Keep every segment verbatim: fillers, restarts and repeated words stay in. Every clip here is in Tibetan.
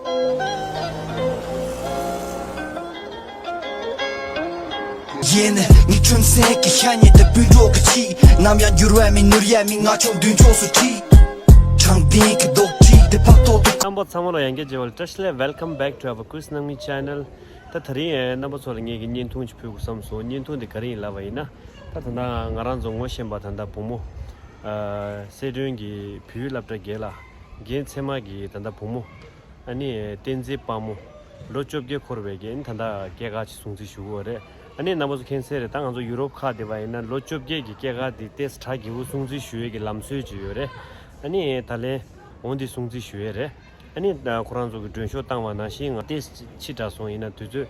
ཡིན། ངའི་ཁྲོན་སེང་གི་ཤ་ཉེ་དེ་སྤུན་གྲོགས་ཀྱི་ཆེད། ནམ་ཡང་འགྱུར་བ་མེད་ནོར་ཡ་མེད། ང་ཆོ་མདུན་ཕྱོགས་སུ་ཁྲིད། དྲང་བདེན་གྱི་རྡོག་ཁྲིད་དེ་ཕག་ཏོག་ཏུ། རྣམ་པ་ཚང་མ་ལ་ཡང་བསྐྱར་མཇལ་བ་ལ་བཀྲ་ཤིས་བདེ་ལེགས། Welcome back to our Chris Nangmi channel. ད་དེ་རིང་རྣམ་པ་ཚོ་ལ་ངེད་ཀྱི་བརྙན་ཐུང་ཅིག་ཕུལ་དགོས་བསམ་སོང་། བརྙན་ཐུང་དེ་ག་རེ་ཡིན་ལབ་པ་ཡིན་ན། ད་ད་ལྟ་ང་རང་ཚོ་ངོ་ཤེས་པ་ད་ལྟ་བུ་མོ། ཨ། སེ་སྒྲོན་གྱི་བོད་ཡིག་སློབ་གྲྭ་བརྒྱད་ལ་རྒན་ཚེ་མ་གི་ད་ལྟ་བུ་མོ། ཨ་ནི་བསྟན་འཛིན་དཔལ་མོ། ལོ་བཅོ་བརྒྱད་འཁོར་བའི་རྒན་ད་ལྟ་སྐྱེས་སྐར་ཅིག་སྲུང་བརྩི་ཞུ་གི་ཡོད་རེད། ཨ་ནི་རྣམ་པ་ཚོ་མཁྱེན་གསལ་རེད། ད་ང་ཚོ་ཡུ་རོབ་ཁག་དེ་བ་ཡིན་ན་ལོ་བཅོ་བརྒྱད་ཀྱི་སྐྱེས་སྐར་དེ་ཏོག་ཙམ་གྲ་རྒྱས་པོ་སྲུང་བརྩི་ཞུ་ཡས་ཀྱི་ལམ་སྲོལ་ཅིག་ཡོད་རེད། ཨ་ནི་ད་ལན་འོ་འདི་སྲུང་བརྩི་ཞུ་ཡས་རེད། ཨ་ནི་ཁོ་རང་ཚོ་གི་མགྲོན་ཤོག་བཏང་བ་ནང་བཞིན་ང་ཏོག་ཙམ་ཕྱི་དྲགས་སོང་། ཡིན་ན་དུས་ཚོད་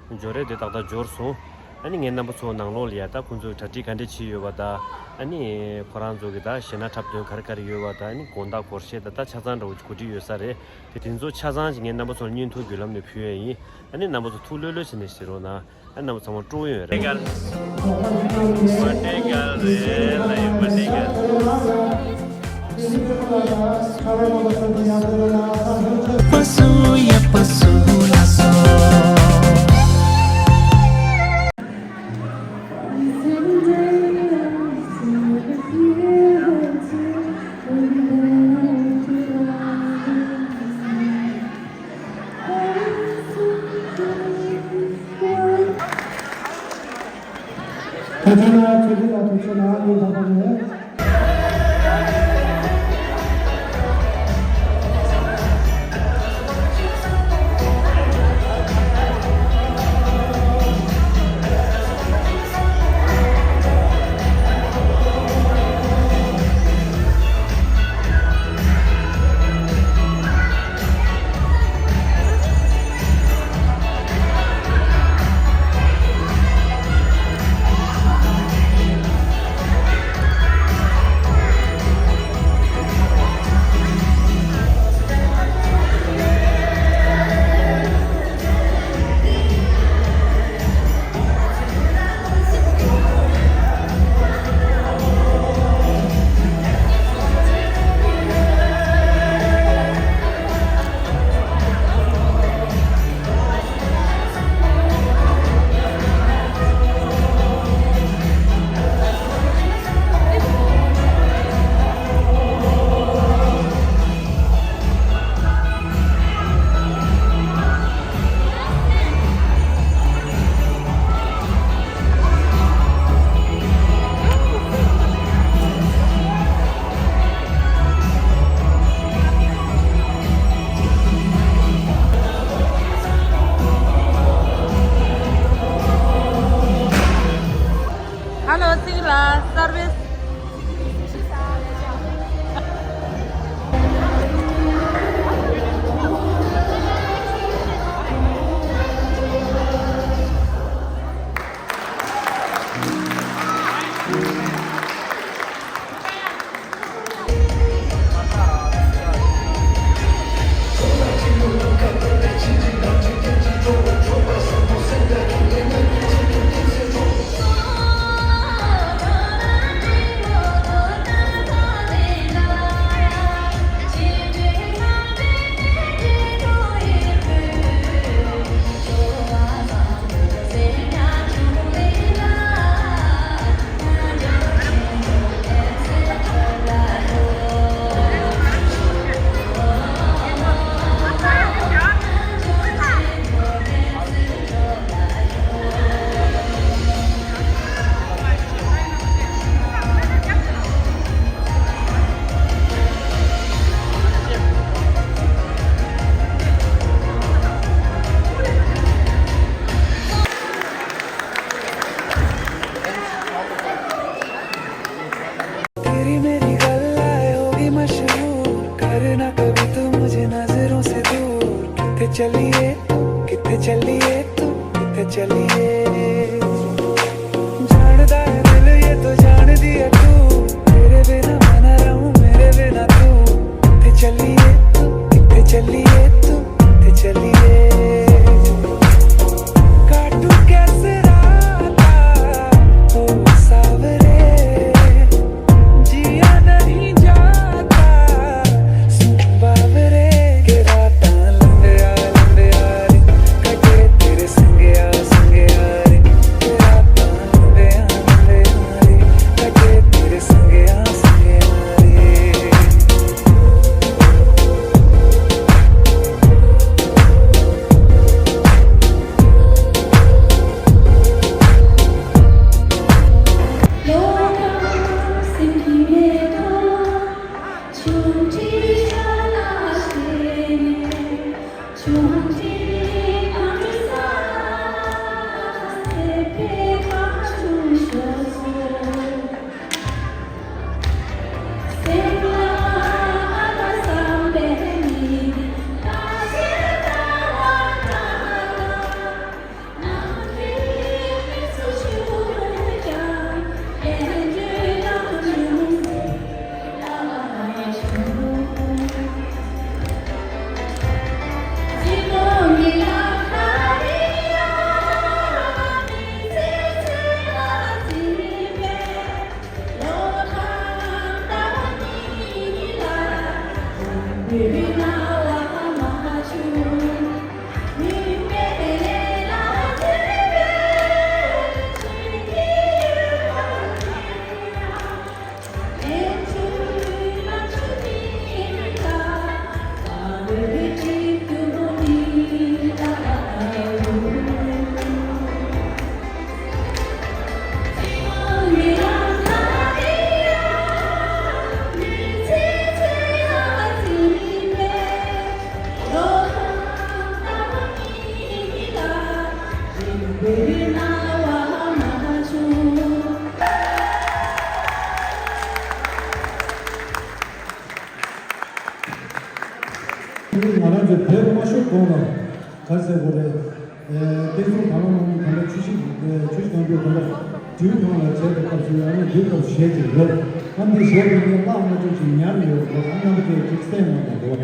འབྱོར་རེད་དེ་ཏག་ཏག་འབྱོར་སོང་། ཨ་ནི་ངས་རྣམ་པ་ཚོ་ནང་ལོགས་ལ་ཡ་ད་ཁོང་ཚོས་གྲ་སྒྲིག་ག་འདྲས་བྱས་ཡོད་པ་དང་། ཨ་ནི་ཁོ་རང་ཚོ་གི་ད་གཞས་སྣ་འཁྲབ་སྟོན་ག་རེ་ག་རེ་ཡོད་པ་དང་། ཨ་ནི་དགོང་དག་སྒོར་གཞས་ད་ད་ཆ་ཚང་འདྲ་བོ་གོ་སྒྲིག་ཡོད་ས་རེད་དེ། དེ་ཚོ་ཆ་ཚང་ཅིག་ངས་རྣམ་པ་ཚོར་བརྙན་ཐུང་བརྒྱུད་ལམ་ནས་ཕུལ་ཡས་ཡིན། ཨ་ནི་རྣམ་པ་ཚོ་ཐུགས་ལྷོད་ལྷོད་བྱས་ནས་གཟིགས་རོགས་གནང་། ཨ་རྣམ་པ་ཚང་མ་སྤྲོ་ཡོད་རེད། ཐུགས་རྗེ་གནང་། ཐུགས་རྗེ་གནང་། ཐུགས་རྗེ་གནང་། སྙིང་ཐག་པ་ནས། Hello, Singla service. तेरी मेरी गल्ला होगी मशहूर, करना कभी तू मुझे नजरों से दूर। किथे चलिए तू, किथे चलिए तू, किथे चलिए। जानदा है दिल ये तो जानदी है तू, तेरे बिना मैं ना रहूं, मेरे बिना तू। किथे चलिए तू, किथे चलिए तू, किथे चलिए। काटू कैसे राता ओ सावरे, जिया नहीं जाता सुन बावरे। के राता लंबे བོད་དམར་ཤོག་གདོང་ལ་ག་ཟེར་དགོས་རེད། ཨེ། བསྟན་སྲུང་དང་བླངས་དམག་དམག་ག་འདྲ། ཆུ་བཞི། ཨེ། ཆུ་བཞི་སྒང་དྲུག་ག་འདྲ། དུས་ཐོག་ལ་བྱས་པའི་སྐབས་སུ་ཡང་ན་དུས་སྐབས་གཞན་ཅིག་ཡོད། ཨ་འདི་གཞས་འདི་ངས་བཀླགས་མ་ཐུབ་ཅིག་ཉར་ཡོད་འདུག་ཨ་རྣམ་པ་ཚོས་ཅིག་གསན་གནང་དང་འདུག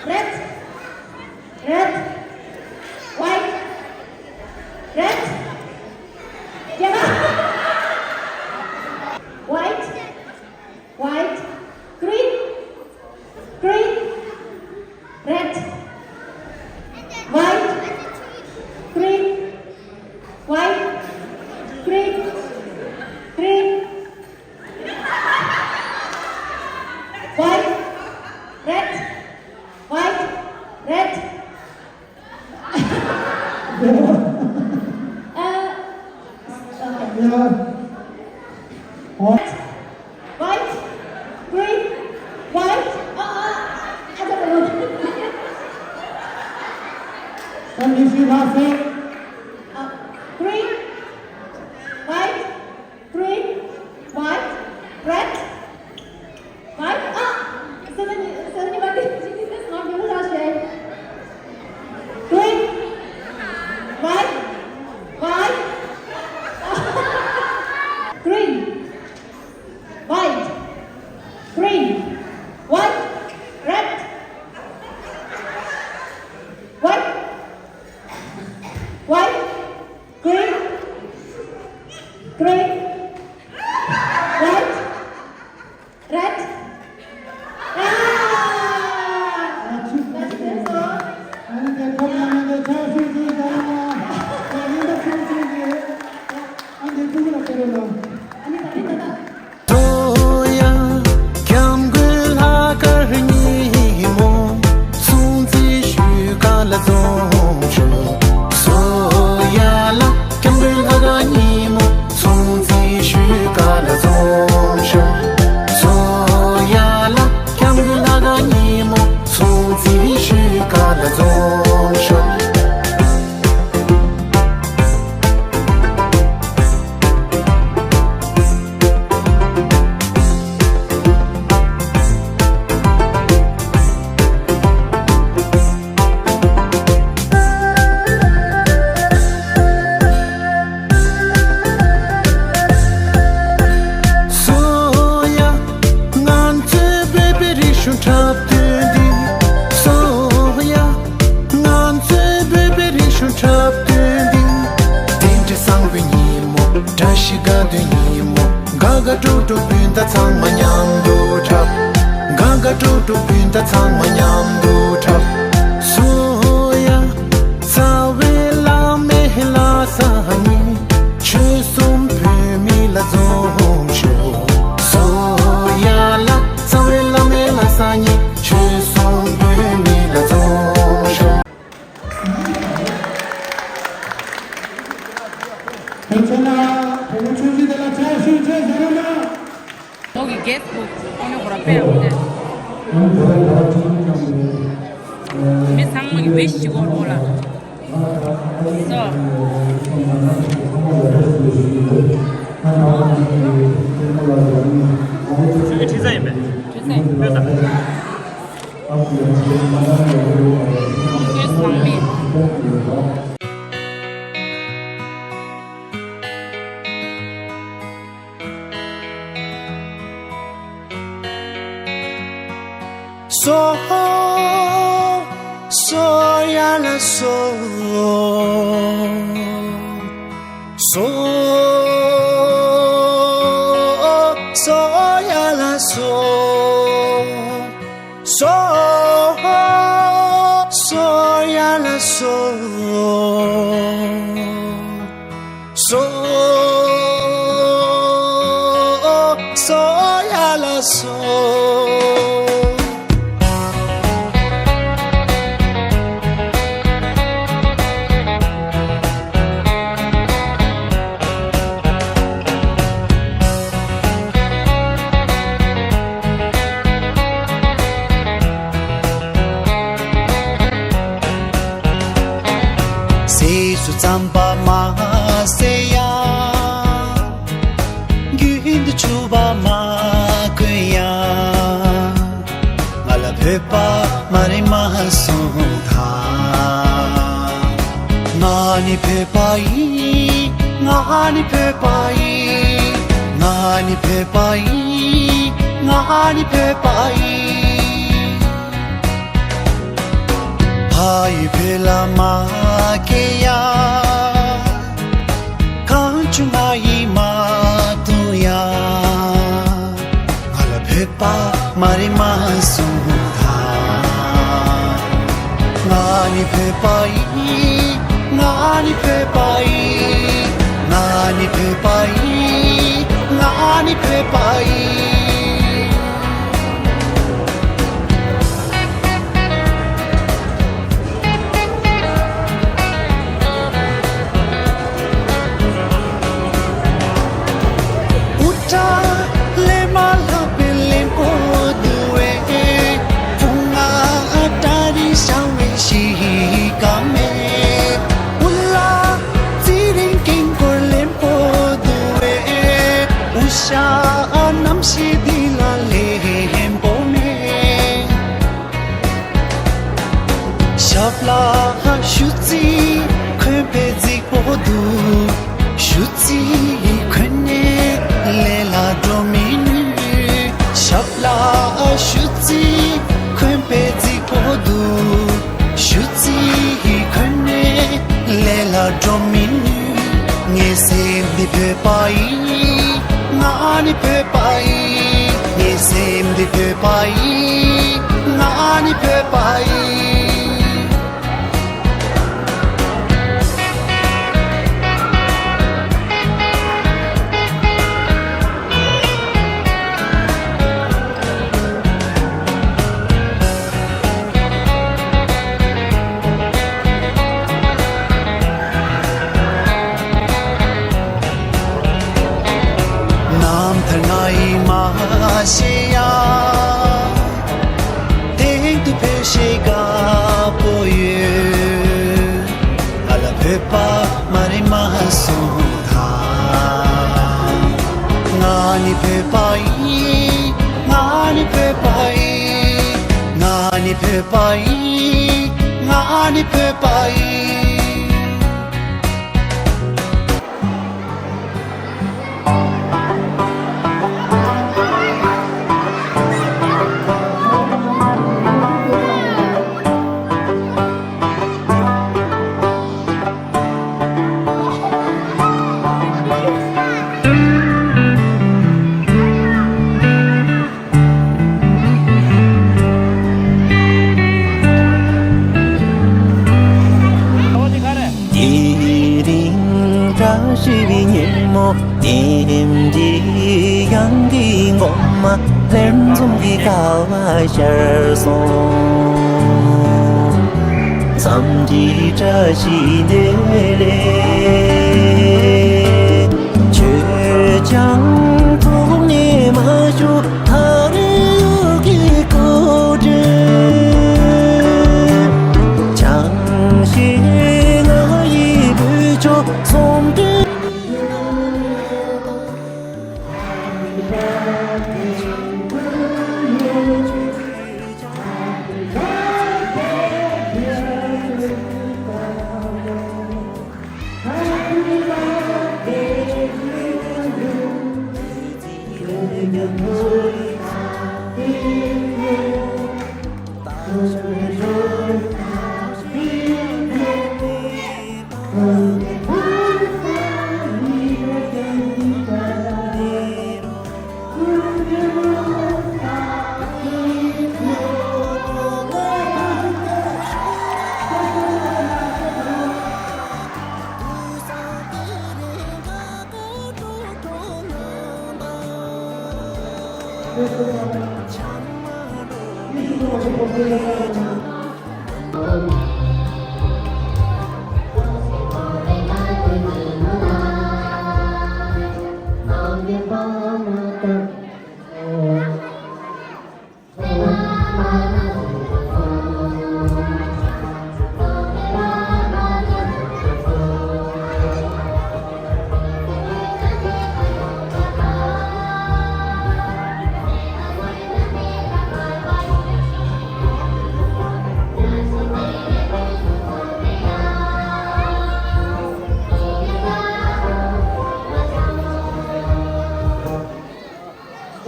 Red. Red. White. Red. White. White. Green. Green. Red. White. Green. White. Green. Green. White. Red. White. Red. Uh, uh, yeah. White, green, white. Uh, uh, I don't know. Condition last set. Uh, green, white, green, white, red, white. Ah, so many, so many, but this is not your last set. Green, white, white, green, white, green, white, red, white, white, green, green, white, red. Ah! That's it, that's it. ཨ་ནི་ད་རེས་ད་ད། སོ་ཡ། སྐྱབས་མགོན་ལྷ་དཀར་ཉིན་མོ། སྲུང་བརྩི་ཞུ་ག་ལ་འཛོམས་ཤོག་སོ་ཡ་ལ། སྐྱབས་མགོན་ལྷ་དཀར་ཉིན་མོ། སྲུང་བརྩི་ཞུ་ག་ལ་འཛོམས་ཤོག་སོ་ཡ་ལ། སྐྱབས་མགོན་ལྷ་དཀར་ཉིན་མོ། སྲུང་བརྩི་ཞུ་ག་ལ་འཛོམས་ཤོག་སོ་ཡ། ང་ཚོའི་བོད་པའི་རིག་གཞུང་འཁྲབ་སྟོན་འདི། སོ་ཡ། ང་ཚོའི་བོད་པའི་རིག་གཞུང་འཁྲབ་སྟོན་འདི། རྟེན་འབྲེལ་བཟང་བའི་ཉིན་མོ། བཀྲ་ཤིས་དགའ་སྟོན་ཉིན་མོ། དགའ་དགའ་སྤྲོ་སྤྲོ་སྤུན་ཟླ་ཚང་མ་མཉམ་དུ་འཁྲབ། དགའ་དགའ་སྤྲོ་སྤྲོ་སྤུན་ཟླ་ཚང་མ་མཉམ་དུ་འཁྲབ། སོ་ཡ། རྩ་བའི་བླ་མའི་བླ་གཟའ་ཉིན། ཆོལ་གསུམ་བོད་མི་ལ་འཛོམས་ཤོག་སོ་ཡ་ལ། རྩ་བའི་བླ་མའི་བླ་གཟའ་ཉིན། ཆོལ་གསུམ་བོད་མི་ལ་འཛོམས་ཤོག་དེ་ཚོ་ན་བུ་མོ་ཆུང་ཆུང་དེ་ལ་ཕྱག་ཞུ་བྱས་ཟེར་རོགས་གནང་། ནོ་གི་གེ་སི་བུ་ཁོ་ནི་ཁོ་ར་པེ་ར་བུ་དེ། མི་ཚང་མ་གི་བེ་ཤི་གོ་རོ་ལ། སོ། ཁྱོད་ཀྱི་ཁྲི་ས་ཡིན་པས། ཁྲི་ས་ཡིན་པས། ཁྱོད་ཚང་མས། སོ། སོ་ཡ་ལ་སོ། སོ། སོ་ཡ་ལ་སོ། སོ། སོ་ཡ་ལ་སོ། སོ། སོ་ཡ་ལ་སོ། ཟས་སུ་རྩམ་པ་མ་ཟེར་ཡ། རྒྱུན་དུ་ཕྱུ་པ་མ་གོན་ཡ། ང་ལ་བོད་པ་མ་རེད་མ་གསུངས་ད། ང་ནི་བོད་པ་ཡིན། ང་ནི་བོད་པ་ཡིན། ང་ནི་བོད་པ་ཡིན། ང་ནི་བོད་པ་ཡིན། ཕ་ཡུལ་བོད་ལ་མ་སྐྱེས་ཡ། གང་བྱུང་ང་ཡིས་མ་བཏུང་ཡ། ང་ལ་བོད་པ་མ་རེད་མ་གསུངས་ད། ང་ནི་བོད་པ་ཡིན། ང་ནི་བོད་པ་ཡིན། ང་ནི་བོད་པ་ཡིན། ང་ནི་བོད་པ་ཡིན། ཨུ་ཏྲ་ལས་མ་ལྷག་པའི་ལེན་པོ་དུ་བས། ཕུང་ང་ཨ་ཏྲ་རི་ཤང་བའི་ཤི་ཀ་མེ། ཞུ་རྩིས་འཁོན་པའི་རྫིག་པོ་འདུག་ཞུ་རྩིས་འཁོན་ནས་ལས་ལ་འགྲོ་མི་ནུས། ཞབས་ལ་ཞུ་རྩིས་འཁོན་པའི་རྫིག་པོ་འདུག་ཞུ་རྩིས་འཁོན་ནས་ལས་ལ་འགྲོ་མི་ནུས། ངའི་སེམས་འདི་བོད་པ་ཡིན། ང་ནི་བོད་པ་ཡིན། ངའི་སེམས་འདི་བོད་པ་ཡིན། ང་ནི་བོད་པ་ཡིན། རྣམ་ཐར་ང་ཡིས་མ་ཤེས་ཡ། སྟེང་དུ་ཕེབས་ཤེས་དགའ་པོ་ཡོད། ང་ལ་བོད་པ་མ་རེད་མ་གསུངས་དང་། ང་ནི་བོད་པ་ཡིན། ང་ནི་བོད་པ་ཡིན། ང་ནི་བོད་པ་ཡིན། ང་ནི་བོད་པ་ཡིན། དེ་རིང་བཀྲ་ཤིས་པའི་ཉིན་མོ། དེ་རིང་འདི་ཡང་གི་ངོ་མ་ལྷན་འཛོམས་ཀྱི་དགའ་བ་ཤར་སོང་། འཚམས་འདྲི་བཀྲ་ཤིས་བདེ་ལེགས། ཁྱོད་ཀྱང་ཐུགས་ནས་མ་བཞུགས་ཐག་རིང་གི་སྐུ་དྲིན། ཆང་ཞིག་ང་ཡི་བུ་ཆོ་ཚོམ་དྲན།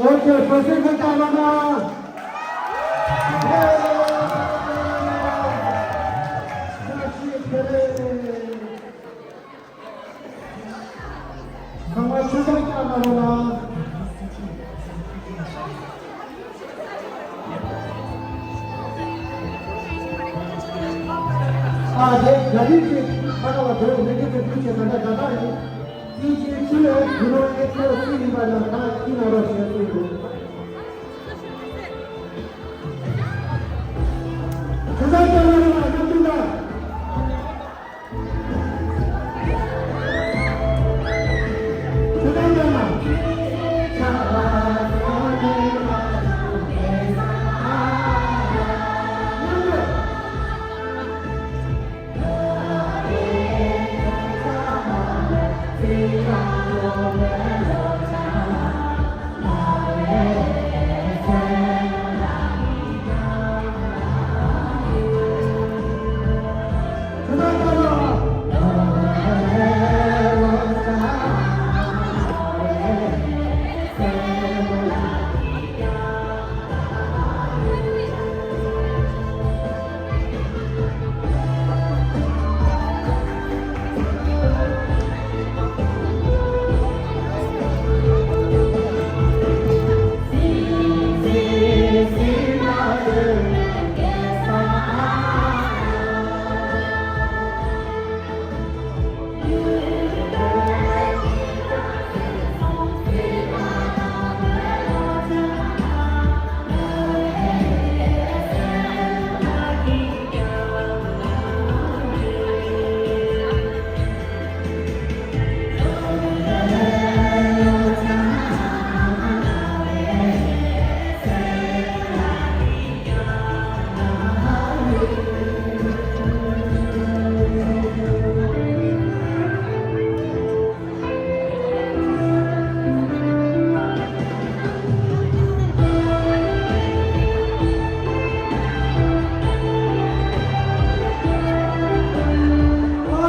ཨོ་ཁེ། བོད་སེམས་ཁ་བཏགས་ལ་ན། ཚང་མ་ཆུ་ཚང་བཏགས་ལ་ན། ཨ་དེ་ག་རེ་ཞིག་ཁ་ཁ་ལ་བོད་མི་རིགས་ཀྱི་ཁུལ་གྱི་ད་ལྟ་ད་ལྟ་ཡིན། དེའི་རྗེས་ཆུ་ལས་དུ་ལོ་ཨེ་ཁོ་སུ་ཡིན་པ་ལ་ཁ་ཅི་ན་རོ་ཞེས་གསུངས་འདུག་ཁ་སང་ལྟ་བུ་ལ་ཡང་དུ་ལ། ཁ་སང་ལྟ་ན།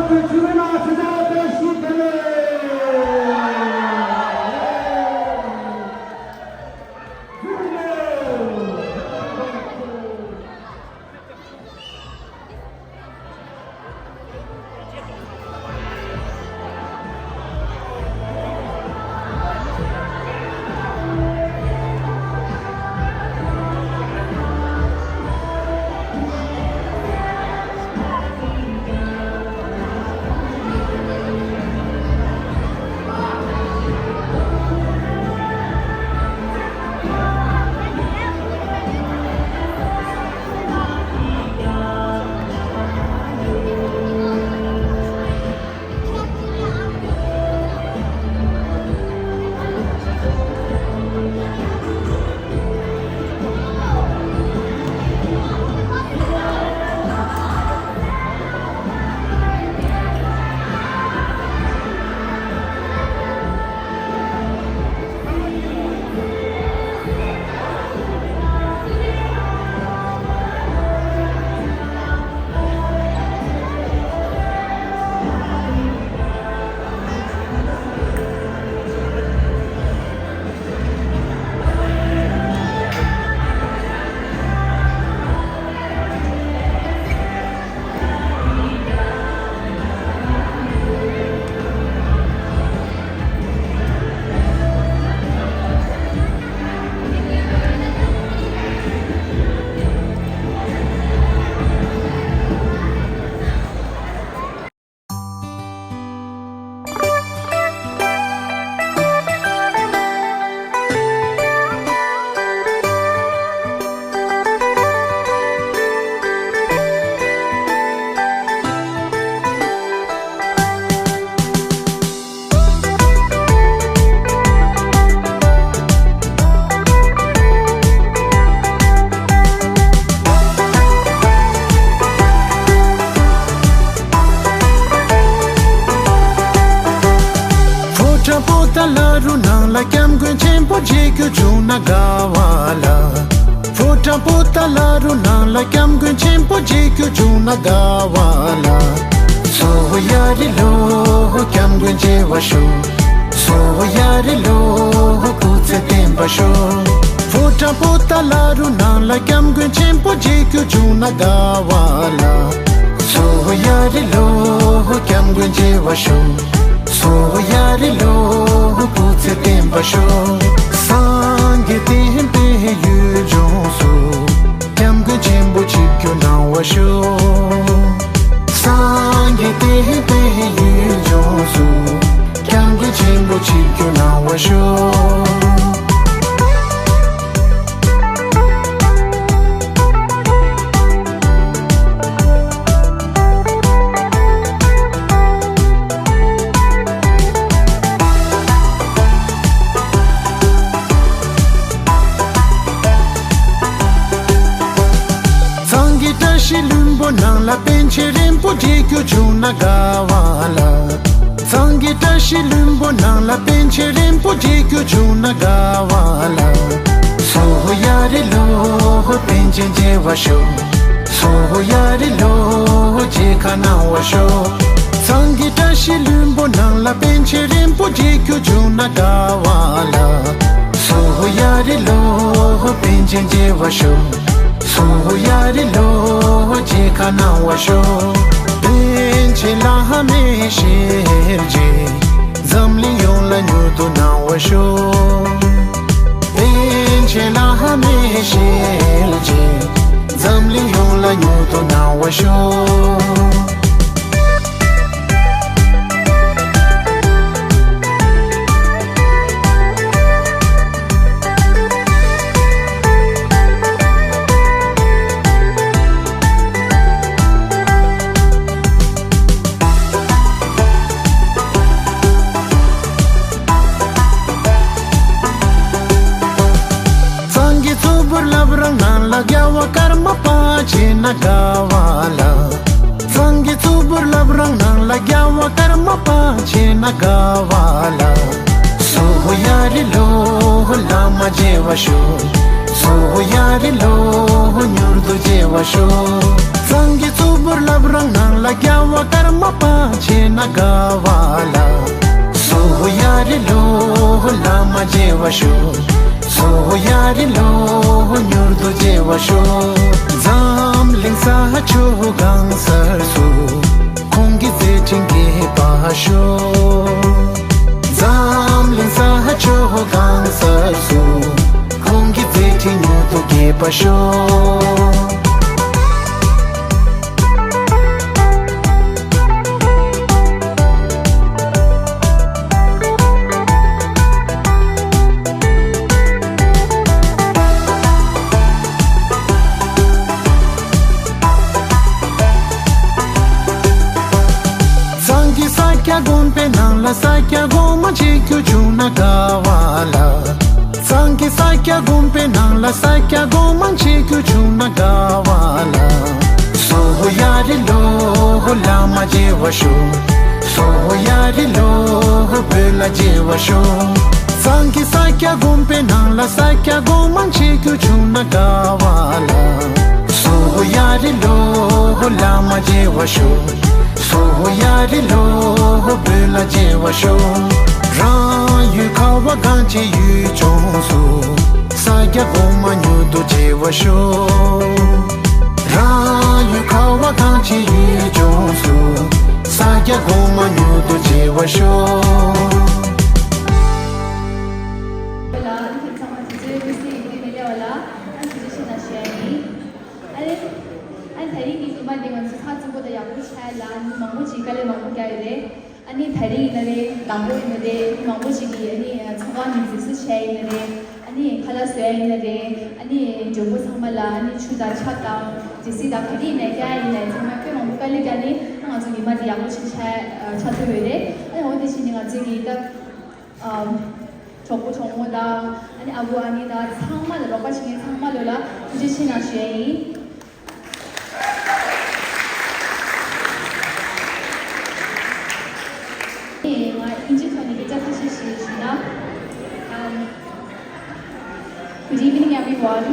ཕོ་བྲང་པོ་ཏཱ་ལ་རུ་ནང་ལ་སྐྱབས་མགོན་ཆེན་པོ་མཇལ་རྒྱུ་བྱུང་ན་དགའ་བ་ལ། ཕོ་བྲང་པོ་ཏཱ་ལ་རུ་ནང་ལ་སྐྱབས་མགོན་ཆེན་པོ་མཇལ་རྒྱུ་བྱུང་ན་དགའ་བ་ལ། སོ་ཡ་རི་ལོ་སྐྱབས་མགོན་མཇལ་བར་ཤོག་སོ་ཡ་རི་ལོ་སྐུ་ཚེ་བརྟན་པར་ཤོག་ཕོ་བྲང་པོ་ཏཱ་ལ་རུ་ནང་ལ་སྐྱབས་མགོན་ཆེན་པོ་མཇལ་རྒྱུ་བྱུང་ན་དགའ་བ་ལ། སོ་ཡ་རི་ལོ་སྐྱབས་མགོན་མཇལ་བར་ཤོག་སོ་ཡ་རི་ལོ་སྐུ་ཚེ་བརྟན་པར་ཤོག་སངས་རྒྱས་བསྟན་པའི་ཡུལ་ལྗོངས་སུ། སྐྱབས་མགོན་ཆེན་པོ་ཆིབས་བསྒྱུར་གནང་བར་ཤོག་སངས་རྒྱས་བསྟན་པའི་ཡུལ་ལྗོངས་སུ། སྐྱབས་མགོན་ཆེན་པོ་ཆིབས་བསྒྱུར་གནང་བར་ཤོག་གཙང་གི་བཀྲ་ཤིས་ལྷུན་པོ་ནང་ལ་པཎ་ཆེན་རིན་པོ་ཆེ་མཇལ་རྒྱུ་བྱུང་ན་དགའ་བ་ལ། གཙང་གི་བཀྲ་ཤིས་ལྷུན་པོ་ནང་ལ་པཎ་ཆེན་རིན་པོ་ཆེ་མཇལ་རྒྱུ་བྱུང་ན་དགའ་བ་ལ། སོ་ཡ་རི་ལོ་པཎ་ཆེན་མཇལ་བར་ཤོག་སོ་ཡ་རི་ལོ་མཇལ་ཁ་གནང་བར་ཤོག་གཙང་གི་བཀྲ་ཤིས་ལྷུན་པོ་ནང་ལ་པཎ་ཆེན་རིན་པོ་ཆེ་མཇལ་རྒྱུ་བྱུང་ན་དགའ་བ་ལ། སོ་ཡ་རི་ལོ་པཎ་ཆེན་མཇལ་བར་ཤོག་སོ་ཡ་རི་ལོ་མཇལ་ཁ་གནང་བར་ཤོག་པཎ་ཆེན་བླ་མའི་ཞལ་མཇལ། འཛམ་གླིང་ཡོངས་ལ་མྱུར་དུ་གནང་བར་ཤོག་པཎ་ཆེན་བླ་མའི་ཞལ་མཇལ། འཛམ་གླིང་ཡོངས་ལ་མྱུར་དུ་གནང་བར་ཤོག་གཙང་གི་གཙུག་ཕུད་བླ་བྲང་ནང་ལ་རྒྱལ་བ་ཀརྨ་པ་མཇལ་ན་དགའ་བ་ལ། གཙང་གི་གཙུག་ཕུད་བླ་བྲང་ནང་ལ་རྒྱལ་བ་ཀརྨ་པ་མཇལ་ན་དགའ་བ་ལ། སོ་ཡ་རི་ལོ་བླ་མ་མཇལ་བར་ཤོག་སོ་ཡ་རི་ལོ་མྱུར་དུ་མཇལ་བར་ཤོག་སངས་རྒྱས་གཙོ་བོར་བསླབ་རང་སྣང་ལ་རྒྱལ་བ་ཀརྨ་པ་ཆེ་ན་དགའ་བ་ལ། སོ་ཡ་རི་ལོ་བླ་མ་མཇལ་བར་ཤོག་སོ་ཡ་རི་ལོ་མྱུར་དུ་མཇལ་བར་ཤོག་འཛམ་གླིང་ས་ཕྱོགས་གང་སར་སུ། ཁོང་གི་མཛད་འཕྲིན་རྒྱས་པར་ཤོག་འཛམ་གླིང་ས་ཕྱོགས་གང་སར་སུ། ཁོང་གི་མཛད་འཕྲིན་མྱུར་དུ་རྒྱས་པར་ཤོག་སངས་རྒྱས་ས་སྐྱ་དགོན་པའི་ནང་ལ་ས་སྐྱ་སྒོ་མང་མཇལ་རྒྱུ་བྱུང་ན་དགའ་བ་ལ། སངས་རྒྱས་ས་སྐྱ་དགོན་པའི་ནང་ལ་ས་སྐྱ་སྒོ་མང་མཇལ་རྒྱུ་བྱུང་ན་དགའ་བ་ལ། སོ་ཡ་རི་ལོ་བླ་མ་མཇལ་བར་ཤོག་སོ་ཡ་རི་ལོ་བོད་ལ་མཇལ་བར་ཤོག་སངས་རྒྱས་ས་སྐྱ་དགོན་པའི་ནང་ལ་ས་སྐྱ་སྒོ་མང་མཇལ་རྒྱུ་བྱུང་ན་དགའ་བ་ལ། སོ་ཡ་རི་ལོ་བླ་མ་མཇལ་བར་ཤོག་སོ་ཡ་རི་ལོ་བོད་ལ་མཇལ་བར་ཤོག་རང་ཡུལ་ཁ་བ་གངས་ཅན་ཡུལ་ལྗོངས་སུ། ས་སྐྱ་སྒོ་མང་མྱུར་དུ་མཇལ་བར་ཤོག་རང་ཡུལ་ཁ་བ་གངས་ཅན་ཡུལ་ལྗོངས་སུ། ས་སྐྱ་སྒོ་མང་མྱུར་དུ་མཇལ་བར་ཤོག་ལ་ཨ་ནི་ཁྱེད་ཚང་མ་དུས་ཚོད་དམིགས་བསལ་ཡིན་དུས་མི་སླེབས་པ་ལ་ཨ་ནི་ཐུགས་རྗེ་ཆེ་གནང་ཞུ་ཡ་ཡིན། ཨ་ནི་ཨ་ནི་ད་རིང་གི་ཉི་མ་འདི་ང་ཚོ་ཚགས་ཚུད་པོ་དང་ཡག་པོ་བྱས་ལ་མི་མང་པོ་ཅིག་དཀའ་ལས་མང་པོ་བརྒྱབ་ཡོད་རེད། ཨ་ནི་ད་རིང་ཡིན་ན་རེད། དང་པོ་ཡིན་ན་རེད། མི་མང་པོ་ཅིག་གིས་ཨ་ནི་ཚོང་ཁང་ནས་འཛིན་བཟུང་བྱས་ཡིན་ན་རེད། ཨ་ནི་ཁ་ལག་བཟོ་ཡ་ཡིན་ན་རེད། ཨ་ནི་མགྲོན་པོ་ཚང་མ་ལ་ཨ་ནི་ཆུ་དང་ཇ་དང་ཇི་སི་དང་ག་རེ་ཡིན་ན་རྒྱག་ཡ་ཡིན་ན་ཚང་མ་དཔེ་མང་པོ་དཀའ་ལས་བརྒྱབ་ནས་ང་ཚོ་ཉི་མ་འདི་ཡག་པོ་ཞིག་ཆགས་ཆགས་ཐུབ་ཡོད་རེད། ཨ་ནི་འོ་དེ་བཞིན་ནི་ང་ཚོའི་གི་ད་ཨམ། གྲོགས་པོ་གྲོགས་མོ་དང་ཨ་ནི་ཨ་བུ་ཨ་ནེ་དང་ཚང་མ་ལ་རོགས་པ་བྱེད་མཁན་ཚང་མ་ལོ་ལ་ཐུགས་རྗེ་ཆེ་གནང་ཞུ་ཡ་ཡིན། ང་དབྱིན་ཇི་ཐོག་ནས་སྐད་ཆ་ཁ་ཤས་ཤིག་ཞུས་ན། Um, Good evening, everyone.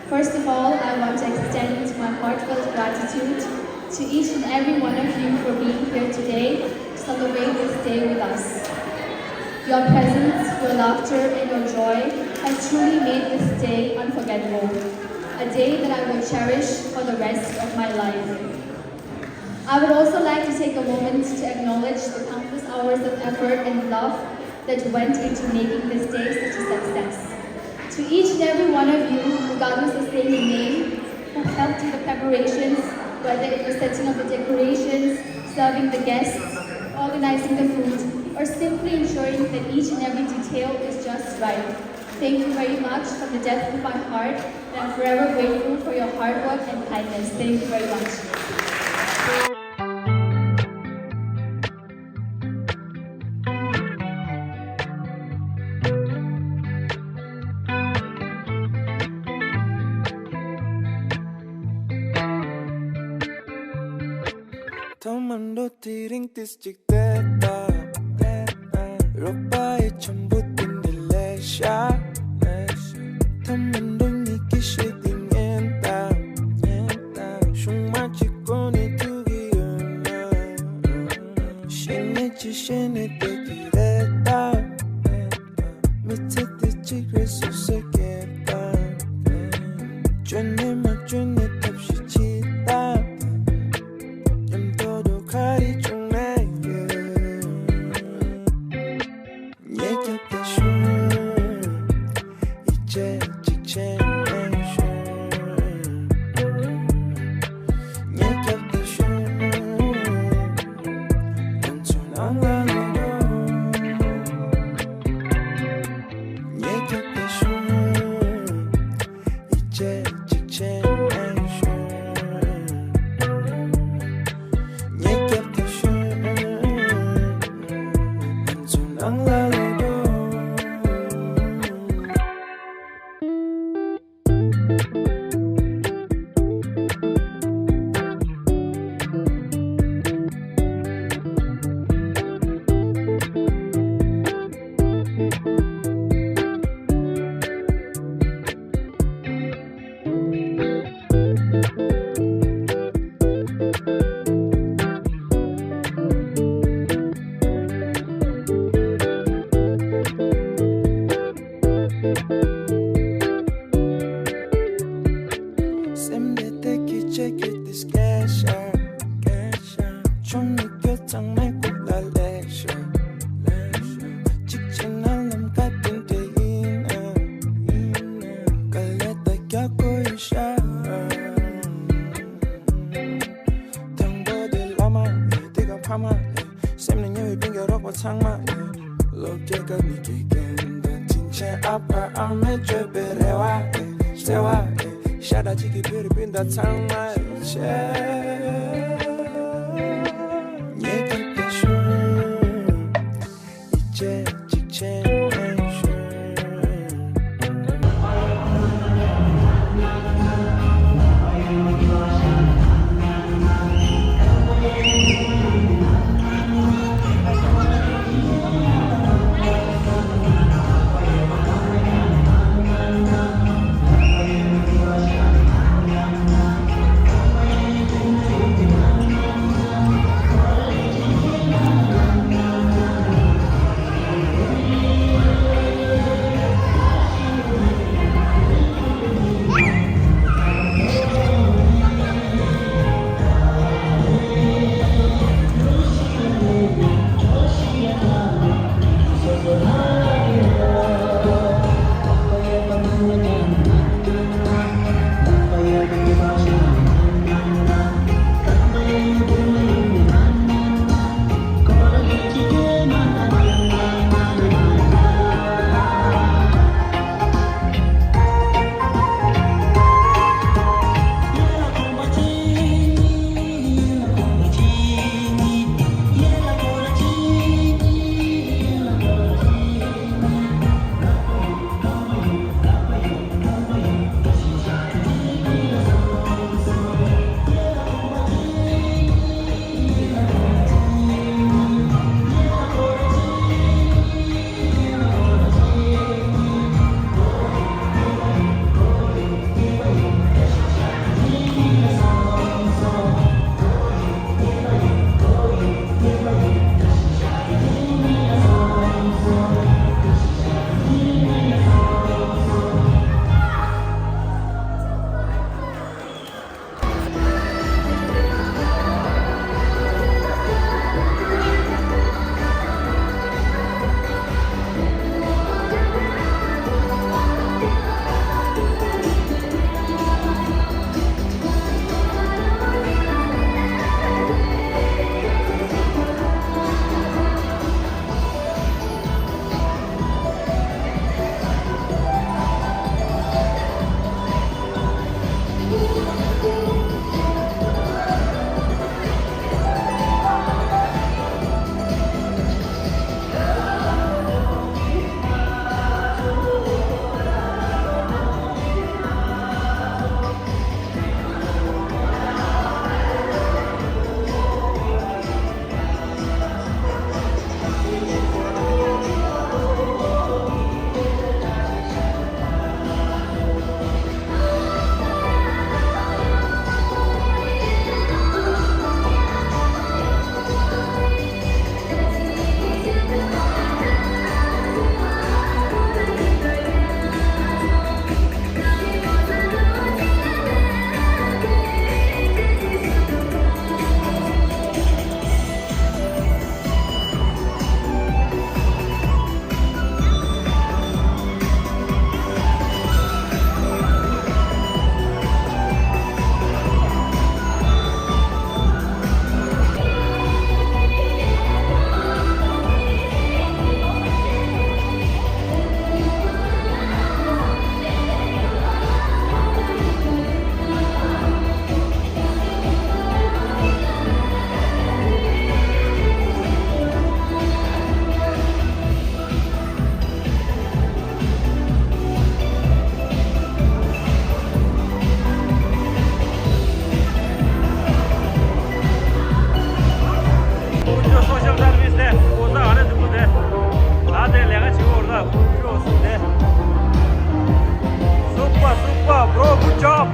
First of all, I want to extend my heartfelt gratitude to each and every one of you for being here today to celebrate this day with us. Your presence, your laughter, and your joy has truly made this day unforgettable, a day that I will cherish for the rest of my life. I would also like to take a moment to acknowledge the countless hours of effort and love that went into making this day such a success. To each and every one of you, regardless of saying your name, who helped in the preparations, whether it was setting up the decorations, serving the guests, organizing the food, or simply ensuring that each and every detail is just right. Thank you very much from the depth of my heart, and I'm forever grateful for your hard work and kindness. Thank you very much. ཐོག་མར་འགྲོ་དུས་རིང་དུས་གཅིག་དེ་ལྟ། རོགས་པ་ཡི་འཆམ་པོ་དེ་འདྲ་ལས་ཤ། ཐོག་མར་འགྲོ་ཉིད་ཀྱི་ཤེས་དེ་ངན་ལྟ། ཤུང་མ་གཅིག་གོ་ནས་ཐུག་གི་ཡོད་ན། ཤེས་ནས་ཅི་ཤེས་ནས་དེ་གི་རེད་ལྟ། མི་ཚེ་དེ་གཅིག་རེད་སོ་སོས་སྐྱེལ་ལྟ། བཅོས་ནས་མ་བཅོས་ནས་ཐབས་ཤེས་ཅི་ལྟ། མཉམ་དུ་འགྲོ་ག་རེ་བྱུང་ན་ཡོད། ཉེ་རྒྱབ་ཏུ་ཤོག་ཡིད་ཆེས་གཅིག་བྱས་ནས་ཤོག་ཉེ་རྒྱབ་ཏུ་ཤོག་ང་ཚོ་ནང་ལ་ལོག་ཉེ་རྒྱབ་ཏུ་ཤོག་ཡིད་ཆེས་གཅིག་བྱས་ནས་ཤོག་ཉེ་རྒྱབ་ཏུ་ཤོག་ཆུང་མི་སྐྱོ་ཚང་མའི་སྐུ་ལ་ལེགས་ཤོག་ལེགས་ཤོག་གཅིག་བྱས་ན་ལམ་ཁ་དེ་འདྲ་ཡིན་ན། ཡིན་ན། དཀའ་ལས་ད་རྒྱག་དགོས་ཡིན་ཤག་དང་པོ་དེ་བླ་མ་ཡིན། དེ་ག་ཕ་མ་ཡིན། སེམས་ནས་ཉེ་བའི་སྤུན་ཀྱག་རོགས་པ་ཚང་མ་ཡིན། སློབ་གྲྭའི་སྐབས་ནས་དགེ་རྒན་དང་དྲིན་ཆེན་ཨ་ཕ་ཨ་མས་བཅོལ་བའི་རེ་བ་ཡིན། བརྩེ་བ་ཡིན། ཤ་ཁྲག་གཅིག་གི་བོད་རིགས་སྤུན་ཟླ་ཚང་མ་ཡིན་ཤག་ཉེ་གི་དེ་ཤུ། Super, super, bro, good job.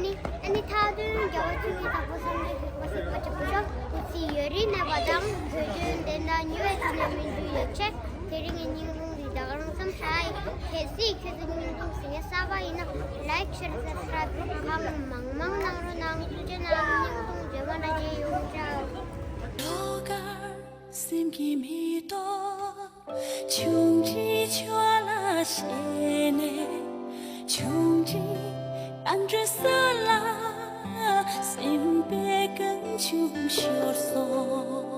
ནི་ཨ་ནི་མཐའ་དོན་རྒྱལ་བ་ཆོས་ཀྱི་དྭགས་པོ་སངས་རྒྱས་གཟིགས་པ་ཞིག་པ་ཆེན་པོ་མཆོག་སྐུ་ཚེ་ཡུན་རིང་གནས་པ་དང་བོད་དོན་བདེན་མཐའ་མྱུར་བའི་ཐོག་ནས་སྨིན་རྒྱུ་ཡོད་ཆེད། དེ་རིང་གི་སྙིང་བསྡུས་འདི་དག་རང་བསམ་ཧྲ་ཡི། གལ་སྲིད་ཁྱེད་ཚོ་སྙིང་བསྡུས་ཟིན་གསར་པ་ཡིན་ན་ལའིག་ཤེར་སབ་སི་ཀ་རའིབ་གང་མང་མང་གནང་རོགས་གནང་། ཐུགས་རྗེ་གནང་། སྙིང་བསྡུས་རྗེས་མ་ལ་མཇལ་ཡོང་། ཅའོ། ལོགས་ཀར་སེམས་ཀྱི་མེ་ཏོག་ཆུང་འདྲིས་ཕྱོགས་ལ་བཞད་ནས། ཆུང་འདྲིས་རང་གྲོལ་ས་ལ་སེམས་པའི་རྐང་ཆུང་ཤོར་སོང་།